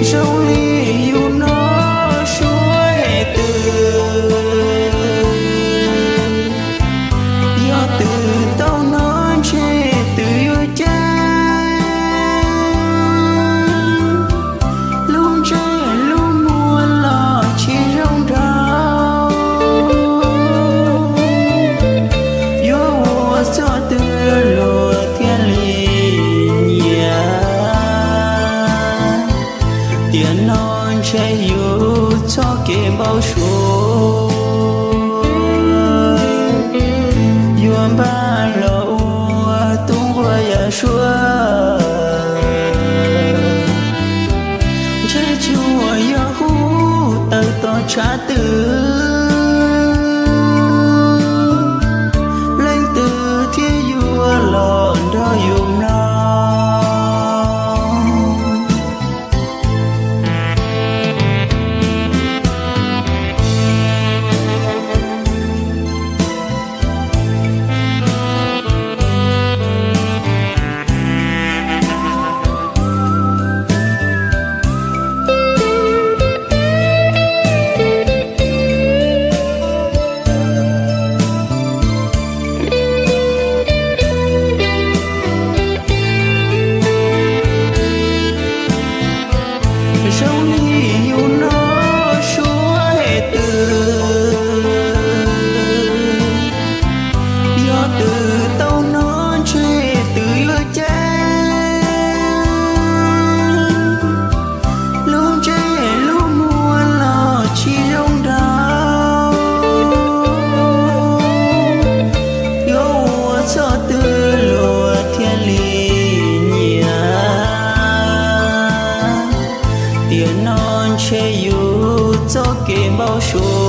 Zoo li yus no suav hem twg, yog twb tau hnov ntshe twb yuav ceeb, lub ntsej lub muag los tsis zoo nraug, yuav ua txoj twg luag thiaj li nyiam. Tiam no ntshe yus txoj kev npau suav yuav npaj los ua tub nquag yawm suab, ntshe tsuas yog hu tawm tom tshav twg, leej twg thiaj yuav los nrog yus mloog. Zoo li yus no suav hem twg, yog twb tau hnov ntshe twb yuav ceeb, lub ntsej lub muag los tsis zoo nraug, yuav ua txoj twg luag thiaj li nyiam. Tiam no ntshe yus txoj kev npau suav